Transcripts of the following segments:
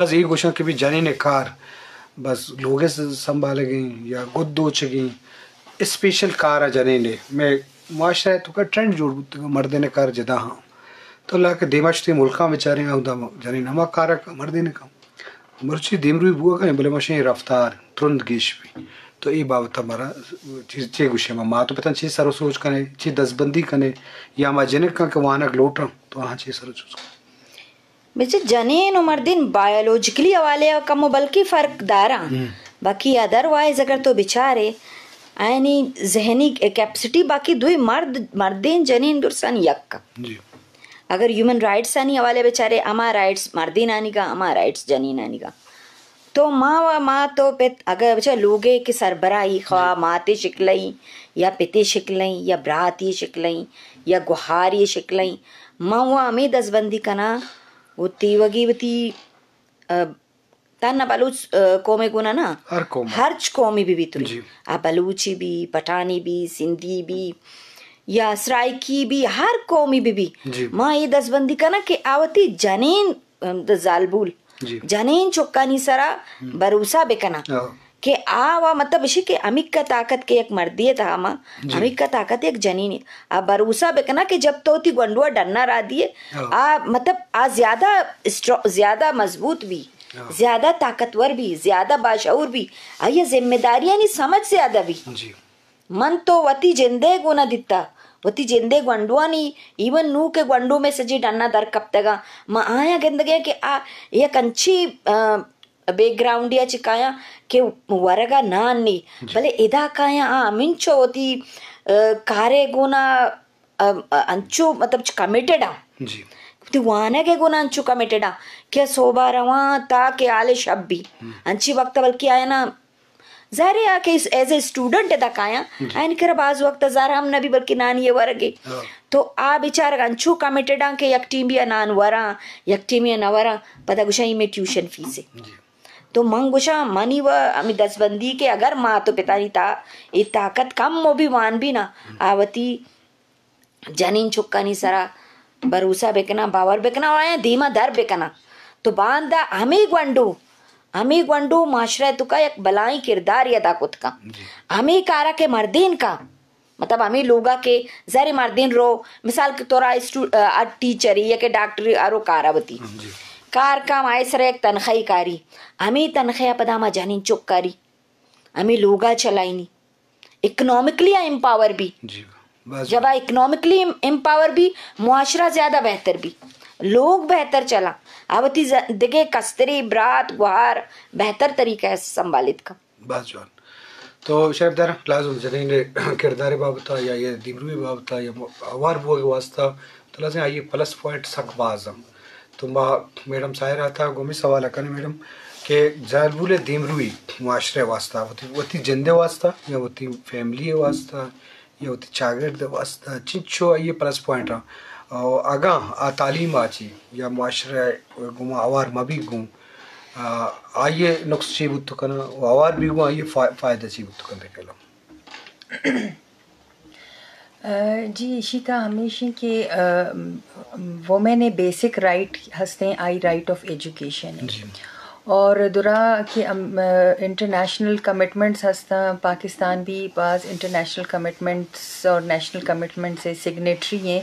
بس اے گوشاں کہ بی جنین ءِ کار بس لوگ ءِ سنبھالگ ایں یا گد دوچگ ایں، اسپیشل کار ءَ جنین ءِ۔ مئے معاشرہ ءِ توکا ٹرینڈ جوڑ بوتگ، مردین ءِ کار جدا ہاں۔ تو اللہ کہ دیما شتیں ملکاں بچاریں، اودا جنین ہما کار ءَ کن، مردین ءَ کن۔ مرچی دیمروی بوگ ءَ ایں، بلے مشیں رفتار ترند گیش بی۔ تو اے بابت ءَ مارا چیز چے گوشے؟ ما مات و پتاں چے سر و سوچ کنے، چے دزبندی کنے، یا ما جنکاں کہ وانگ لوٹاں تو آہاں چے سر و سوچ کنے؟ بچے، جنین و مردین بایولوجیکلی حوالے ءَ کم و بلکیں فرق داراں، باقی ادر وائز اگر تو بچارے، آیانی ذہنی کیپیسٹی باقی دوئی مرد، مردین جنین درسانی یک۔ جی۔ اگر ہیومن رائٹس آنی حوالے ءَ بچارے، ہما رائٹس مردین آنیگا، ہما رائٹس جنین آنیگا۔ تو ما و مات و پت اگر بچار لوگے کہ سربراہی خواہ ماتے شکلیں یا پتے شکلیں یا براتی شکلیں یا گوہاری شکلیں، ما و ہمیں دزبندی کناں و تیوگی وتی، آ، تنہا بلوچ، آ، قومے گونا نا، ہر قوم۔ ہرچ قومی بی بی تری۔ جی۔ آ بلوچی بی، پٹھانی بی، سندھی بی، یا سرائیکی بی، ہر قومی بی بی۔ جی۔ ما اے دزبندی کناں کہ آ وتی جنین، ام، د-، زالبول، جی۔ جنین چکانی سرا بھروسہ بکناں۔ ہاں۔ کہ آ و مطلب اشی کہ ہمیکا طاقت کہ یک مردی ءِ تہا ما، جی۔ ہمیکا طاقت یک جنین ءِ۔ آ بھروسہ بکناں کہ جب تو وتی گونڈو ءَ ڈنا را دیے، ہاں۔ آ مطلب آ زیادہ اسٹرا-، زیادہ مضبوط بی۔ ہاں۔ زیادہ طاقتور بی، زیادہ باشعور بی، آئی ءَ ذمہ داریانی سمجھ زیادہ بی۔ جی۔ من تو وتی جندے گونا دیتا، وتی جندے گونڈوانی، ایون نوں کہ گونڈو مئے سجی ڈنا در کپتگاں، ما آیاں گندگے کہ آ یک انچی، آ، بیک گراؤنڈیا چہ کایاں کہ ورگا نان نی، جی۔ بلے ادا کایاں آ ہمینچو وتی، آ، کارے گونا ام، انچو مطلب چ کمیٹڈ آں۔ جی۔ وتی وانگ ءِ گونا انچو کمیٹڈ آں کہ سوبا رواں تا کہ آلے شپ بی۔ ہم۔ انچی وقت بلکہ آیانا ظاہر ہے آ کہ ایز اے اسٹوڈنٹ ادا کایاں، جی۔ آیانی کرا باز وقت زر ہم نہ بی بلکہ نانی ءِ ورگے۔ ہاں۔ تو آ بیچارگ انچو کمیٹڈ آں کہ یک ٹیمی ءَ نان وراں، یک ٹیمی ءَ نہ وراں، پدا گوشاں اے مئے ٹیوشن فیس ہے۔ جی۔ تو من گوشاں منی و ہمیں دزبندی کہ اگر مات و پتانی تا اے طاقت کم و بی وان بی نا، آ وتی جنین چکانی سرا بھروسہ بکناں، باور بکناں و آیاں دیما در بکناں۔ تو باندا ہمے گونڈو، ہمے گونڈو معاشرہ ءِ توکا یک بلائیں کردارے ادا کت کن۔ جی۔ ہمے کارا کہ مردین کن، مطلب ہمے لوگا کہ زہرے مردین رو، مثال کہ ترا اسٹو-، آ، ٹیچری یا کہ ڈاکٹری ہرو کارا وتی۔ جی۔ کار کن، آئی سرا یک تنخواہی کاری، ہمے تنخواہ پدا ہما جنین چک کاری، ہمے لوگا چلائینی۔ اکنامکلی آ امپاور بی۔ جی، باز جب آ اکنامکلی ام-، امپاور بی، معاشرہ زیادہ بہتر بی، لوگ بہتر چلاں، آ وتی ز-، دگہ کستری برات گوہار بہتر طریقہ ءَ سنبھالیت کن۔ باز جوان۔ تو شریف دار، لازم جنین کردار بابتا یا یہ دیمروی بابتا یا م-، ہوار بوگ واسطہ تو لازم آئی پلس پوائنٹ سک باز ہم۔ تو ما میڈم ساحرہ تا گومی سوال کنیں میڈم کہ زالبول دیمروی معاشرے واسطہ، وتی، وتی جندے واسطہ یا وتی فیملی واسطہ یا وتی چاگرد واسطہ چنچو آئی پلس پوائنٹ آں؟ او اگاں آ تعلیم آ چی یا معاشرے گوما ہوار مبی گوں، آ، آئی نقص چی بوت کناں و ہوار بی گوں آئی فا-، فائدہ چی بوت کناں؟ آ، جی، ایشی تہا ہمیش ایں کہ، آ، وومن ءِ بیسک رائٹ ہستیں، آئی رائٹ آف ایجوکیشن ایں۔ جی۔ اور درا کہ ام-، آ، انٹرنیشنل کمٹمنٹس ہستاں، پاکستان بھی باز انٹرنیشنل کمٹمنٹس اور نیشنل کمٹمنٹس ءِ سگنیٹری ایں۔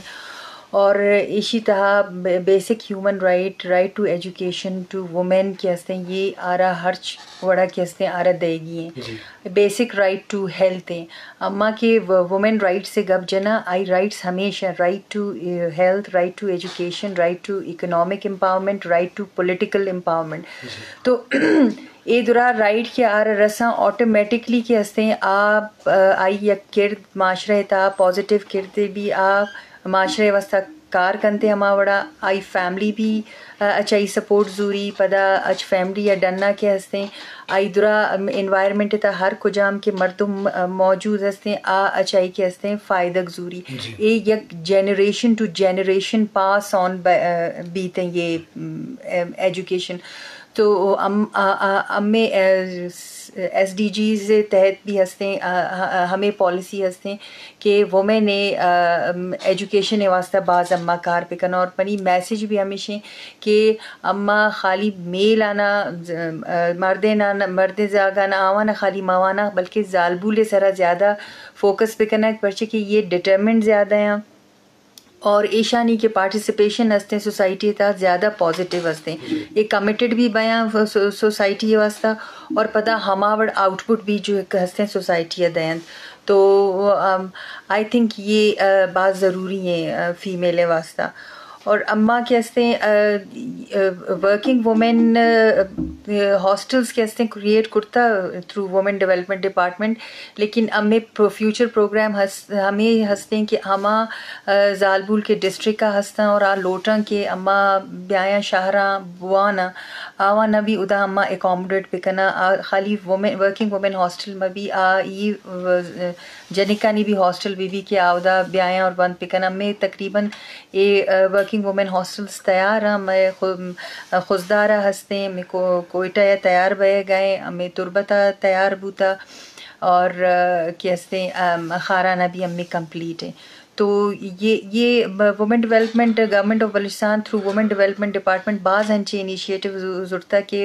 اور ایشی تہا بے-، بیسک ہیومن رائٹ، رائٹ ٹو ایجوکیشن ٹو وومن کہ ہستیں، یہ آرا ہرچ وڑا کہ ہستیں آرا دئیگی ایں۔ جی۔ بیسک رائٹ ٹو ہیلتھ ایں۔ اما کہ و-، وومن رائٹس ءِ گپ جناں، آئی رائٹس ہمیش ایں، رائٹ ٹو، اے، ہیلتھ، رائٹ ٹو ایجوکیشن، رائٹ ٹو اکنامک امپاورمنٹ، رائٹ ٹو پولیٹیکل امپاورمنٹ۔ جی۔ تو اے درا رائٹ کہ آرا رساں آٹومیٹکلی کہ ہستیں آ، آ، آئی یک کرد معاشرہ ءِ تہا پازیٹیو کرد بی، آ معاشرہ ءِ واسطہ کار کنتے ہما وڑا، آئی فیملی بھی، آ، اچ آئی سپورٹ زوری، پدا اچ فیملی یا ڈنا کہ ہستیں، آئی درا، ام، انوائرمنٹ تا ہر کجام کہ مردم، آ، موجود ہستیں، آ اچ آئی کہ ہستیں فائدگ زوری۔ جی۔ اے یک جنریشن ٹو جنریشن پاس آن ب-، آ، بیتیں یہ، ام، ام، ایجوکیشن۔ تو ہم ہمیں ایس ڈی جیز تحت بھی ہستیں، ہمیں پالیسی ہستیں کہ وومن ایجوکیشن واسطہ باز اما کار پہ کنا، اور منی میسج بھی ہمیشیں کہ اما خالی میل آنا، مردین آنا، مردین زاگانا آوانا خالی ماوانا، بلکہ زالبول سرا زیادہ فوکس پہ کنا، پرچہ کہ یہ ڈٹرمنٹ زیادہ ہیں۔ اور ایشانی کہ پارٹیسپیشن ہستیں سوسائٹی تا زیادہ پازیٹیو ہستیں، یہ کمیٹڈ بھی بیاں سوسائٹی واسطہ، اور پدا ہما وڑ آؤٹ پٹ بھی جو ایک ہستیں سوسائٹی دینت۔ تو آئی تھنک یہ باز ضروری ہیں فیمیل واسطہ۔ اور اما کہ ہستیں ورکنگ وومن ہاسٹلز کہ ہستیں کریئیٹ کرتا تھرو وومن ڈیولپمنٹ ڈپارٹمنٹ، لیکن ہمیں فیوچر پروگرام ہمیں ہستیں کہ ہما زالبول کے ڈسٹرکٹ کا ہستاں اور آ لوٹاں کہ اما بیایاں شہراں بواناں، آواں نہ بھی ادا اما اکوموڈیٹ بکناں۔ خالی وومن، ورکنگ وومن ہاسٹل میں بھی آ ای جنکانی بھی ہاسٹل بہ بی کہ آ ادا بیایاں اور بند بکناں۔ ہمیں تقریباً اے ورکنگ وومن ہاسٹلز تیار ہیں۔ میں خزدارا ہستیں، میں کوئٹہ یا تیار بئے گئے، ہمیں تربتا تیار بوتا، اور کہ ہستیں خارانہ بھی ہمیں کمپلیٹ ہیں۔ تو یہ یہ وومن ڈیولپمنٹ، گورنمنٹ آف بلوچستان تھرو وومن ڈیولپمنٹ ڈپارٹمنٹ باز انچیں انیشیٹو زرتا کہ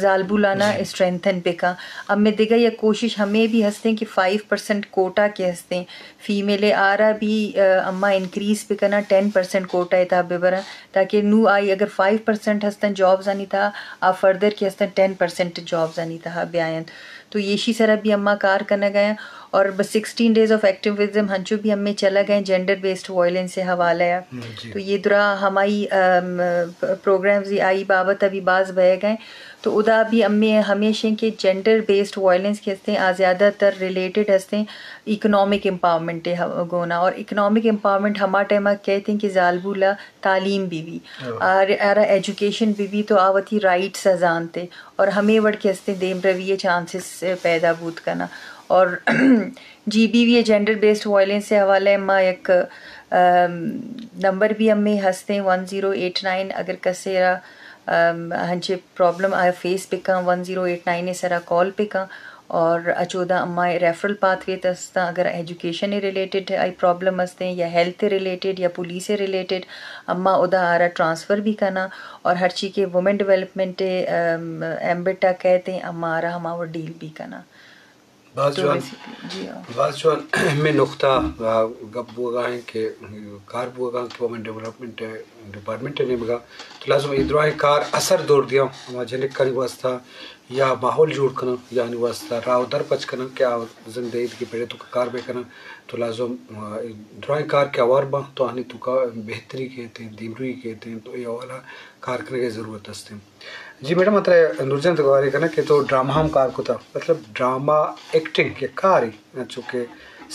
زالبولانا اسٹرینتھن بکا۔ ہمیں دگہ یک کوشش ہمیں بھی ہستیں کہ فائیو پرسنٹ کوٹا کہ ہستیں فیمیل آرا بھی اما انکریز بکنا، ٹین پرسنٹ کوٹا تھا ببرا، تاکہ نو آئی اگر فائیو پرسنٹ ہستن جابز آنی تھا، آ فردر کہ ہستن ٹین پرسنٹ جابز آنی تھا بیاینت۔ تو ایشی سرا بھی اما کار کنگا ہیں۔ اور بس سکسٹین ڈیز آف ایکٹیویزم ہنچو بھی ہمیں چلا گئے جینڈر بیسڈ وائلنس سے حوالہ ہے۔ تو یہ درا ہمائی پروگرامز آئی بابت ابھی باز بہ گئے۔ تو ادا بھی ہمیں ہمیشہ کہ جینڈر بیسڈ وائلنس کے ہستیں آ زیادہ تر ریلیٹڈ ہستیں اکنامک امپاورمنٹ گونا، اور اکنامک امپاورمنٹ ہما ٹائم کہتے ہیں کہ زالبولا تعلیم بی بی، آرا ایجوکیشن بی بی تو آ وتی رائٹس زانتے، اور ہمیں وڑ کہ ہستیں دیم روی چانسز پیدا بوت کنا۔ اور جی بی وی جینڈر بیسڈ وائلنس سے حوالہ ما یک نمبر بھی ہمیں ہستیں ون زیرو ایٹ نائن، اگر کسے را ہنچے پرابلم آ فیس بکاں، ون زیرو ایٹ نائن سرا کال بکاں، اور اچودا اما ریفرل پاتھ وے تستاں، اگر ایجوکیشن ریلیٹڈ آئی پرابلم ہستیں یا ہیلتھ ریلیٹڈ یا پولیس ریلیٹڈ، اما ادا آرا ٹرانسفر بھی کناں، اور ہرچی کہ وومن ڈیولپمنٹ ایمبٹ آ کہتے اما آرا ہما وہ ڈیل بھی کناں۔ باز جوان۔ باز جوان۔ ہمے نقطہ گپ بوگا ہیں کہ کار بوگا کہ وومن ڈیولپمنٹ ڈپارٹمنٹ نیمگا تو لازم اے درائیں کار اثر دور دیاں ہما جنکانی واسطہ یا ماحول جوڑ کناں یا آنی واسطہ راہ و در پچ کناں کہ آ زندے کہ پیڑے تو کار بے کناں۔ تو لازم درائیں کار کہ اوار باں تو آنی تو کا بہتری کہتے ہیں، دیمروی کہتے ہیں، تو اے حوالہ کار کنگے ضرورت ہستیں۔ جی میڈم، من ترا نورجان تو گوارے کناں کہ تو ڈرامہ ہم کار کتا، مطلب ڈرامہ ایکٹنگ کہ کارے، چونکہ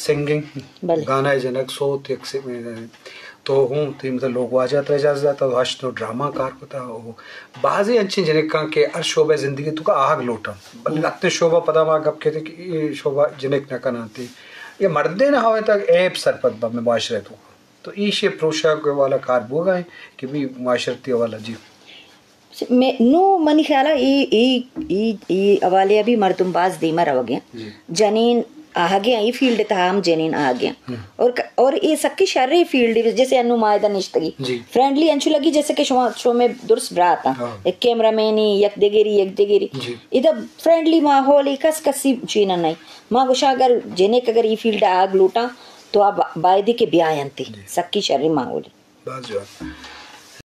سنگنگ، بلے۔ گانا جنگ، سوت یک سے، تو ہوں تی مطلب لوگ واجہ ترا اجازت داتا، تو ہشت نو ڈرامہ کار کتا، او بازی انچیں جنکاں کہ ہر شعبہ زندگی تو کا آگ لوٹاں، بلے لہتے شعبہ پدا ما گپ کہتے کہ اے شعبہ جنک نہ کنانتے، یہ مردے نہ ہوئے تک ایب سرپد با میں معاشرے تو۔ تو ایشی پروشگ والا کار بوگا ہیں کہ بھی معاشرتی حوالہ جی۔ نو منی خیال ء اے، اے، اے، اے حوالے ء بھی مردم باز دیما روگ ء۔ جنین آہگے اے فیلڈ تہا ہم جنین آہگے۔ اور ک-، اور اے سکی شریں فیلڈ، جیسے انو ما ادا نشتگی۔ فرینڈلی انچو لگی جیسے کہ شما، شما میں درست برات ہیں۔ ایک کیمرہ مینی، یک دگری، یک دگری۔ ادا فرینڈلی ماحول ء، کس کسی چینا نہیں۔ ما گوشاں اگر جنک اگر اے فیلڈ آگ لوٹاں تو آ با-، بایدی کہ بیاینتی۔ سکی شریں ماحول۔ باز جوان۔